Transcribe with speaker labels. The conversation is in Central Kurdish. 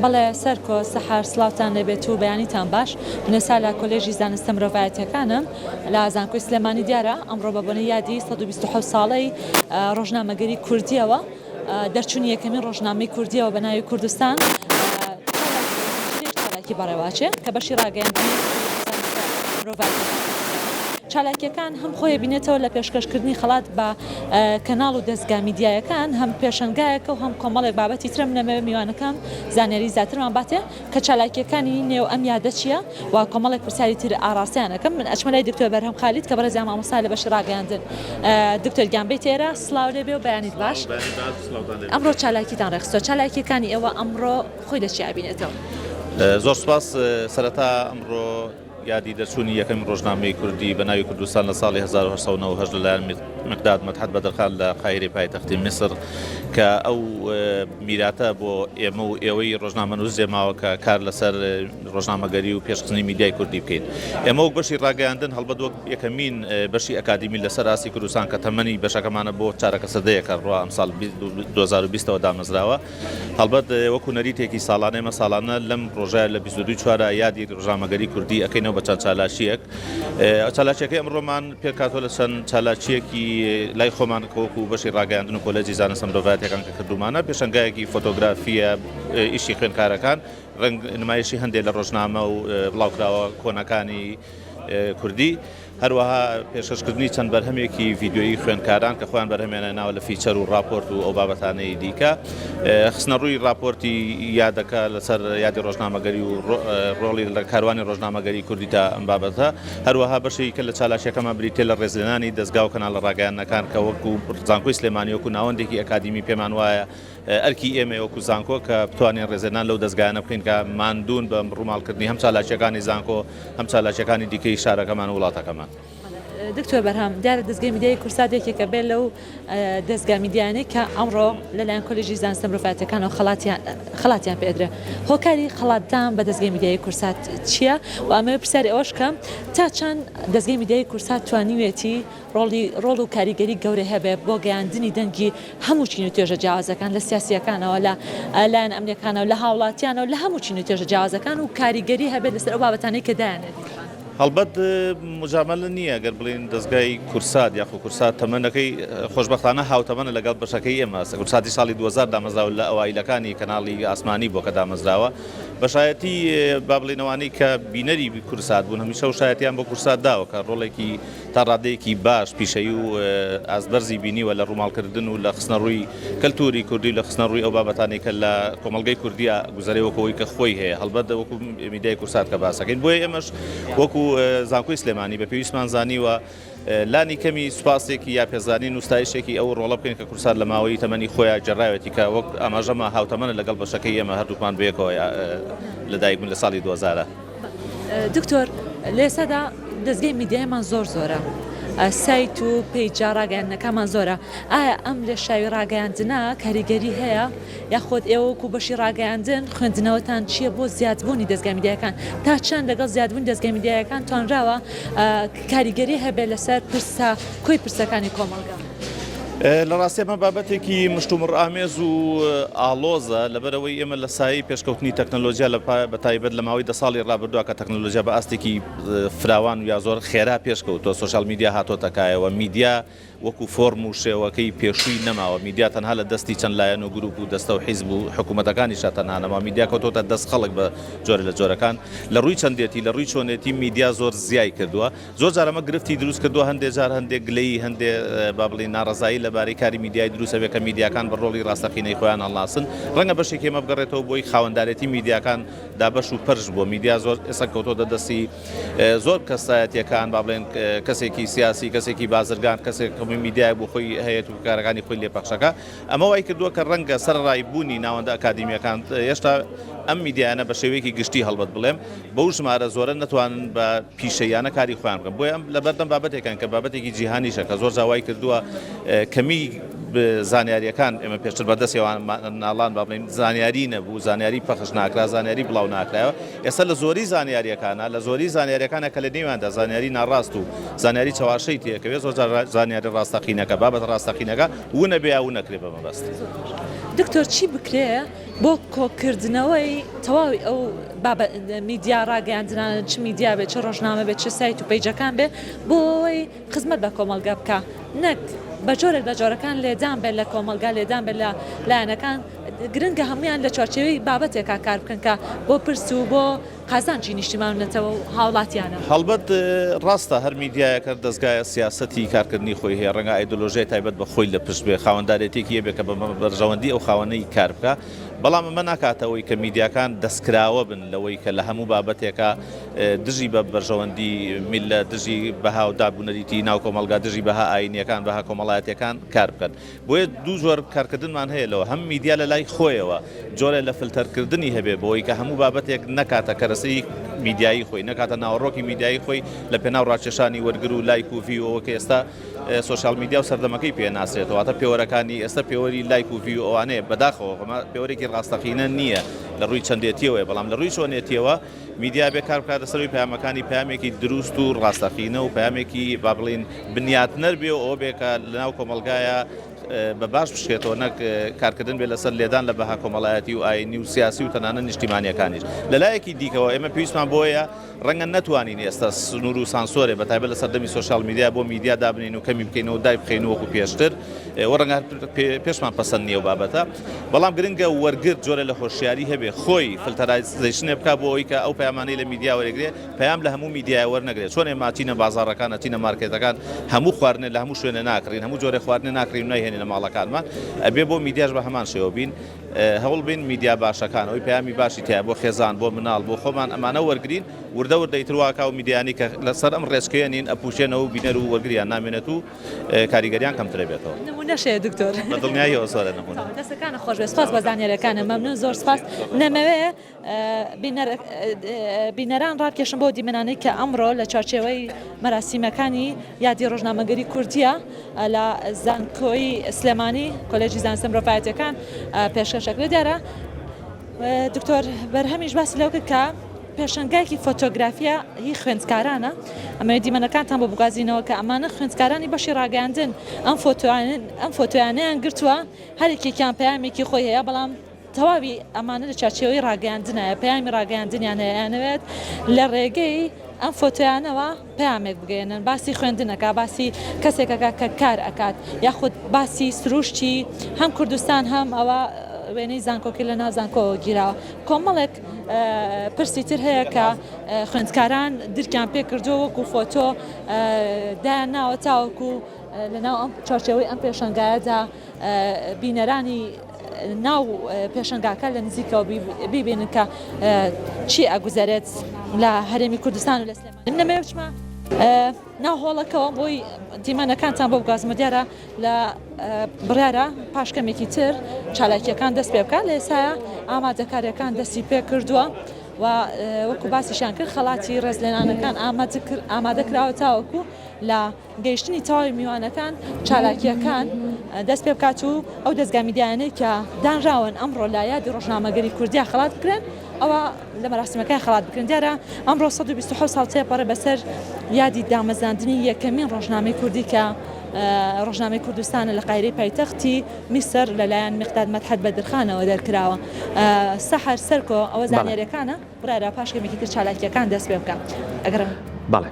Speaker 1: بەڵێ سەرکۆ سەحەر سڵاوتان لێبێت و بەیانیتان باش من ئێستا لە کۆلێژی زانستە مرۆڤایەتیەکانم لە زانکۆی سلێمانی دیارە ئەمڕۆ بە بۆنەی یادی 127 ساڵەی ڕۆژنامەگەری کوردیەوە دەرچوونی یەکەمین ڕۆژنامەی کوردیەوە بە ناوی کوردستان چالاکی بەڕێواچێ کە بەشی ڕاگەیاندنی زانستە مرۆڤایەتیەکان چالاکیەکان هەم خۆی بینێتەوە لە پێشکەشکردنی خەڵات بە کەناڵ و دەزگا میدیایەکان هەم پێشەنگایەکە و هەم کۆمەڵێک بابەتی ترم نەمەوێت میوانەکەم زانیاری زیاترمان باتێ کە چالاکیەکانی نێو ئەم یادە چییە و کۆمەڵێک پرسیاری تر ئاڕاستەیان ئەکەم من ئەچمە لای دکتۆر بەرهەم خالید کە بەڕێزیان مامۆستا لە بەشی ڕاگەیاندن دکتۆر گیان بێیتە ئێرە سڵاو لێ بێ و بەیانیت باش ئەمڕۆ چالاکیتان ڕێکخستووە چالاکیەکانی ئێوە ئەمڕۆ خۆی لە چی ئەبینێتەوە؟
Speaker 2: زۆر سوپاس سەرەتا ئەمڕۆ یادی دەرچوونی یەکەمین ڕۆژنامەی کوردی بە ناوی کوردستان لە ساڵی 1898 لەلایەن میقداد مەدحەت بەدرخان لە قاهیرەی پایتەختی میسر کە ئەو میراتە بۆ ئێمە و ئێوەی ڕۆژنامەنووس جێماوە کە کار لەسەر ڕۆژنامەگەری و پێشخستنی میدیای کوردی بکەین. ئێمە وەک بەشی ڕاگەیاندن هەڵبەت وەک یەکەمین بەشی ئەکادیمی لەسەر ئاستی کوردستان کە تەمەنی بەشەکەمانە بۆ چارەکە سەدەیەکە ڕوا ئەمساڵ 2020 ەوە دامەزراوە هەڵبەت وەکو نەریتێکی ساڵانە ئێمە ساڵانە لەم ڕۆژە لە 22 چوارە یادی ڕۆژنامەگەری کوردی ئەکەینەوە بە چەند چالاکییەک. چالاکیەکەی ئەمڕۆمان پێکهاتووە لە چەند چالاکییەکی لای خۆمان کە وەکو بەشی ڕاگەیاندن و کۆلێجی زانستە مرۆڤایەتیەکان کە کردوومانە، پێشەنگایەکی فۆتۆگرافییە ئیشی خوێندکارەکان، ڕەنگ نمایشی هەندێک لە ڕۆژنامە و بڵاوکراوە کۆنەکانی کوردی. هەروەها پێشکەشکردنی چەند بەرهەمێکی ڤیدیۆیی خوێندکاران کە خۆیان بەرهەمیان هێناوە لە feature و ڕاپۆرت و ئەو بابەتانەی دیکە، خستنەڕووی ڕاپۆرتی یادەکە لەسەر یادی ڕۆژنامەگەری و ڕۆڵی لە کاروانی ڕۆژنامەگەری کوردی تا ئەم بابەتە، هەروەها بەشێکی کە لە چالاکیەکەمان بریتیە لە ڕێزلێنانی دەزگا و کەناڵە ڕاگەیاندنەکان کە وەکو زانکۆی سلێمانی وەکو ناوەندێکی ئەکادیمی پێمان وایە ئەرکی ئێمەیە وەکو زانکۆ کە بتوانین ڕێزلێنان لەو دەزگایانە بکەین کە ماندوون بە ڕووماڵکردنی هەم چالاکییەکانی زانکۆ هەم چالاکییەکانی دیکەی شارەکەمان و وڵاتەکەمان.
Speaker 1: دکتۆر بەرهەم، دیارە دەزگای میدیایی کوردسات یەکێکە بێ لەو دەزگا میدیایانەی کە ئەمڕۆ لەلایەن کۆلێژی زانستە مرۆڤایەتیەکانەوە خەڵاتیان خەڵاتیان پێ ئەدرێ. هۆکاری خەڵاتدان بە دەزگای میدیایی کوردسات چییە؟ و ئەمەوێ پرسیاری ئەوەش بکەم تا چەند دەزگای میدیایی کوردسات توانیوێتی ڕۆڵی ڕۆڵ و کاریگەری گەورەی هەبێت بۆ گەیاندنی دەنگی هەموو چین و توێژە جیاوازەکان لە سیاسییەکانەوە لە لایەنە ئەمنییەکانەوە لە هاوڵاتیانەوە لە هەموو چین و توێژە جیاوازەکان و کاریگەری هەبێت لەسەر ئەو بابەتانەی کە دایانێت.
Speaker 2: هەڵبەت موجامەلە نییە گەر بڵێین دەزگای کورسات یاخۆ کورسات تەمەنەکەی خۆشبەختانە هاوتەمەنە لەگەڵ بەشەکەی ئێمە کورساتی ساڵی 2000 دامەزراوە لە ئەوایلەکانی کەناڵی ئاسمانی بووە کە دامەزراوە بە شایەتی با بڵێین ئەوانەی کە بینەری کورسات بوون هەمیشە و شایەتیان بۆ کورسات داوە کە ڕۆڵێکی تا ڕادەیەکی باش پیشەیی و ئاست بەرزی بینیوە لە ڕووماڵکردن و لە خستنەڕووی کەلتووری کوردی و لە خستنەڕووی ئەو بابەتانەی کە لە کۆمەڵگەی کوردیا گوزەرەی وەکو ئەوەی کە خۆی هەیە هەڵبەت وەکو میدیای کوردسات کە باسەکەین بۆیە ئێمەش وەکو زانکۆی سلێمانی بە پێویستمان زانیوە لانی کەمی سوپاسێکی یا پێزانین و ستایشێکی ئەو ڕۆڵە بکەین کە کوردسات لە ماوەی تەمەنی خۆیان گێڕاوێتی کە وەک ئاماژەمە هاوتەمەنە لەگەڵ بەشەکەی ئێمە هەردووکمان بەیەکەوە لەدایک بوون لە ساڵی 2000.
Speaker 1: دکتۆر لە ئێستادا دەزگای میدیایمان زۆر زۆرە سایت و page ە ڕاگەیاندنەکانمان زۆرە ئایا ئەم لێشاوی ڕاگەیاندنە کاریگەری هەیە یاخود ئێوە وەکو بەشی ڕاگەیاندن خوێندنەوەتان چییە بۆ زیادبوونی دەزگای میدیایەکان تا چەند لەگەڵ زیادبوونی دەزگای میدیایەکان توانراوە کاریگەری هەبێت لەسەر پرسە کۆی پرسەکانی کۆمەڵگا؟
Speaker 2: لە ڕاستی ئەمە بابەتێکی مشتومڕئامێز و ئاڵۆزە، لەبەرئەوەی ئێمە لە سایەی پێشکەوتنی تەکنەلۆجیا لە بە تایبەت لە ماوەی دە ساڵی ڕابردووە کە تەکنەلۆجیا بە ئاستێکی فراوان و یا زۆر خێرا پێشکەوتووە، social media هاتۆتە کایەوە، میدیا وەکو فۆرم و شێوەکەی پێشووی نەماوە، میدیا تەنها لە دەستی چەند لایەن و گروپ و دەستە و حیزب و حکوومەتەکانیشا تەنها نەماوە، میدیا کەوتۆتە دەست خەڵک بە جۆرە لە جۆرەکان، لە ڕووی چەندێتی، لە ڕووی چۆنێتی میدیا زۆر زیای کردووە. زۆر جار ئەمە گرفتی دروست کردووە، هەندێ جار هەندێ گلەیی، هەندێ با بڵێین ناڕەزایی لەبارەی کاری میدیایی دروست ئەبێ کە میدیاکان بە ڕۆڵی ڕاستەقینەی خۆیان هەڵناسن. ڕەنگە بەشێکی ئەمە بگەڕێتەوە بۆی خاوەندارێتی میدیاکان دابەش و پەرش بووە. میدیا زۆر ئێستا کەوتۆتە دەستی زۆر کەسایەتییەکان، با بڵێین کەسێکی سیاسی، کەسێکی بازرگان، کەسێک کە میدیایەک بۆ خۆی هەیەت و کارەکانی خۆی لێ پەخشەکا. ئەمە وای کردووە کە ڕەنگە سەرەڕای بوونی ناوەندە ئەکادیمییەکان، هێشتا ئەم میدیایانە بە شێوەیەکی گشتی هەڵبەت بڵێم بەو ژمارە زۆرە نەتوانن بە پیشەییانە کاری خۆیان بکەن. بۆیە ئەم لەبەردەم بابەتێکن کە بابەتێکی جیهانیشە کە زۆر جار وای کردووە کەمی زانیارییەکان ئێمە پێشتر بەردەستی ناڵان با بڵێین زانیاری نەبوو، زانیاری پەخش ناکرا، زانیاری بڵاو ناکرایەوە. ئێستا لە زۆری زانیارییەکانا لە زۆری زانیارییەکانا کە لە نێویاندا زانیاری ناڕاست و زانیاری چەواشەی تێکەوێت زۆر جار زانیاری ڕاستەقینەکە، بابەتە ڕاستەقینەکە ونەبێ یا ونەکرێ بە مەبەست.
Speaker 1: دکتۆر چی بکرێ؟ بۆ کۆکردنەوەی تەواوی ئەو بابە میدیا ڕاگەیاندنانە چ میدیا بێت چ ڕۆژنامە بێت چ سایت و پەیجەکان بێت بۆ ئەوەی خزمەت بە کۆمەڵگا بکا نەک بە جۆرێک لە جۆرەکان لێدان بێت لە کۆمەڵگا لێدان بێت لە لایەنەکان گرنگە هەمویان لە چوارچێوەی بابەتێکا کار بکەن کە بۆ پرس و بۆ قازانجی نیشتیمان و نەتەوە و هاوڵاتیانە.
Speaker 2: هەڵبەت ڕاستە هەر میدیایەک هەر دەزگایە سیاسەتی کارکردنی خۆی هەیە، ڕەنگە ئایدۆلۆژیای تایبەت بە خۆی لە پشت بێ، خاوەندارێتیەکی هەبێ کە بە بەرژەوەندی ئەو خاوەنەی کار بکا، بەڵام ئەمە ناکاتە ئەوەی کە میدیاکان دەستکراوە بن لەوەی کە لە هەموو بابەتێکا دژی بە بەرژەوەندی میللەت، دژی بەها و داب و نەریتی ناو کۆمەڵگا، دژی بەها ئایینیەکان، بەها کۆمەڵایەتیەکان کار بکەن. بۆیە دوو جۆر کارکردنمان هەیە لەوە هەم میدیا لە لای خۆیەوە جۆرێ لە فلتەرکردنی هەبێ بۆی کە هەموو بابەتێک نەکاتە کەرەسەی میدیایی خۆی نەکاتە ناوەڕۆکی میدیایی خۆی لە پێناو ڕاکێشانی وەرگر و لایک و view ئەوە کە ئێستا social media و سەردەمەکەی پێ ناسرێتەوە واتە پێوەرەکانی ئێستا پێوەری لایک و view ئەوانەیە بەداخەوە ئەمە پێوەرێکی ڕاستەقینە نییە لە ڕووی چەندێتیەوەیە بەڵام لە ڕووی چۆنێتیەوە میدیا بێ کار بکاتە سەروی پەیامەکانی پەیامێکی دروست و ڕاستەقینە و پەیامێکی با بڵین بنیاتنەر بێ و ئەوە بێ کە لەناو کۆمەڵگایە بە باش بشکێتەوە نەک کارکردن بێ لەسەر لێدان لە بەها کۆمەڵایەتی و ئاینی و سیاسی و تەنانەت نیشتیمانیەکانیش لەلایەکی دیکەوە ئێمە پێویستمان بۆیە ڕەنگە نەتوانین ئێستا سنوور و سانسۆرێ بە تایبەت لە سەردەمی social media بۆ میدیا دابنین و کەمی بکەینەوە و دایبخەین وەکو پێشتر و ڕەنگە پێشمان پەسەند نییە و بابەتە بەڵام گرنگە وەرگر جۆرە لە هۆشیاری هەبێ خۆی filterization ێ بکا بۆ ئەوەی کە ئەو پەیامانەی لە میدیا وەرەگرێ پەیام لە هەموو میدیایە وەرنەگرێت چۆن ئێمە ئەچینە بازاڕەکان ئەچینە مارکێتەکان هەموو خواردنێ لە هەموو شوێنێ ناکڕین هەموو جۆرە خواردنێ ناکڕین و نایهێنینە ماڵەکانمان ئەبێ بۆ میدیاش بە هەمان شێوە بین هەوڵ بین میدیا باشەکان ئەوەی پەیامی باشی تیایە بۆ خێزان بۆ مناڵ بۆ خۆمان ئەمانە وەرگرین وردە وردە ئیتر واکا و میدیانی کە لەسەر ئەم ڕێچکەیە نین ئەپوشێنەوە و بینەر و وەرگریان نامێنێت و کاریگەریان کەمترە بێتەوە.
Speaker 1: نمونەش هەیە دکتۆر.
Speaker 2: بە دڵنیاییەوە زۆرە نمونە.
Speaker 1: دەستەکانت خۆش بێت سوپاس بۆ زانیاریەکانت مەمنون زۆر سوپاس نەمەوێ بینەران ڕابکێشم بۆ دیمەنانەی کە ئەمڕۆ لە چوارچێوەی مەراسیمەکانی یادی ڕۆژنامەگەری کوردیە لە زانکۆی سلێمانی کۆلێژی زانستە مرۆڤایەتیەکان پێشکەش ئەکرێت دیارە دکتۆر بەرهەمیش باسی لەوە کرد کە پێشەنگایەکی فۆتۆگرافیە هی خوێندکارانە ئەمەوێت دیمەنەکانتان بۆ بگوازینەوە کە ئەمانە خوێندکارانی بەشی ڕاگەیاندن ئەم فۆتۆیان ئەم فۆتۆیانەیان گرتووە هەرێکێکیان پەیامێکی خۆی هەیە بەڵام تەواوی ئەمانە لە چوارچێوەی ڕاگەیاندنایە، پەیامی ڕاگەیاندنیان هەیە، ئەیانەوێت لە ڕێگەی ئەم فۆتۆیانەوە پەیامێک بگەیەنن، باسی خوێندن ئەکا، باسی کەسێک ئەکا کە کار ئەکات، یاخود باسی سروشتی هەم کوردستان هەم ئەوە وێنەی زانکۆکەی لە ناو زانکۆوە گیراوە. کۆمەڵێک پرسی تر هەیە کە خوێندکاران درکیان پێ کردووە وەکو فۆتۆ دایان ناوە تاوەکو لەناو ئەم چوارچێوەی ئەم پێشەنگایەدا بینەرانی ناو پێشەنگاکە لە نزیکەوە بیبینن کە چی ئەگوزەرێت لە هەرێمی کوردستان و لە سلێمانی. من نەمەوێت بچمە ناو هۆڵەکەوە بۆی دیمەنەکانتان بۆ بگوازمە دیارە لە بڕیارە پاش کەمێکی تر چالاکیەکان دەست پێ بکات لە ئێستایا ئامادەکاریەکان دەستی پێ کردووە و وەکو باسیشیان کرد خەڵاتی ڕێزلێنانەکان ئامادە کراوە تاوەکو لە گەیشتنی تەواوی میوانەکان چالاکییەکان دەست پێ بکات و ئەو دەزگا میدیایانەی کە دانراون ئەمڕۆ لە یادی ڕۆژنامەگەری کوردیا خەڵات بکرێن ئەوە لە مەراسیمەکە خەڵات بکرێن دیارە ئەمڕۆ 127 ساڵ تێپەڕێ بەسەر یادی دامەزراندنی یەکەمین ڕۆژنامەی کوردی کە ڕۆژنامەی کوردستانە لە قایرەی پایتەختی میسر لەلایەن میقداد مەدحەت بەدرخانەوە دەرکراوە سەحەر سەرکۆ ئەوە زانیاریەکانە بڕیارە پاش کەمێکی تر چالاکیەکان دەست پێ بکات ئەگەر
Speaker 3: بەڵێ.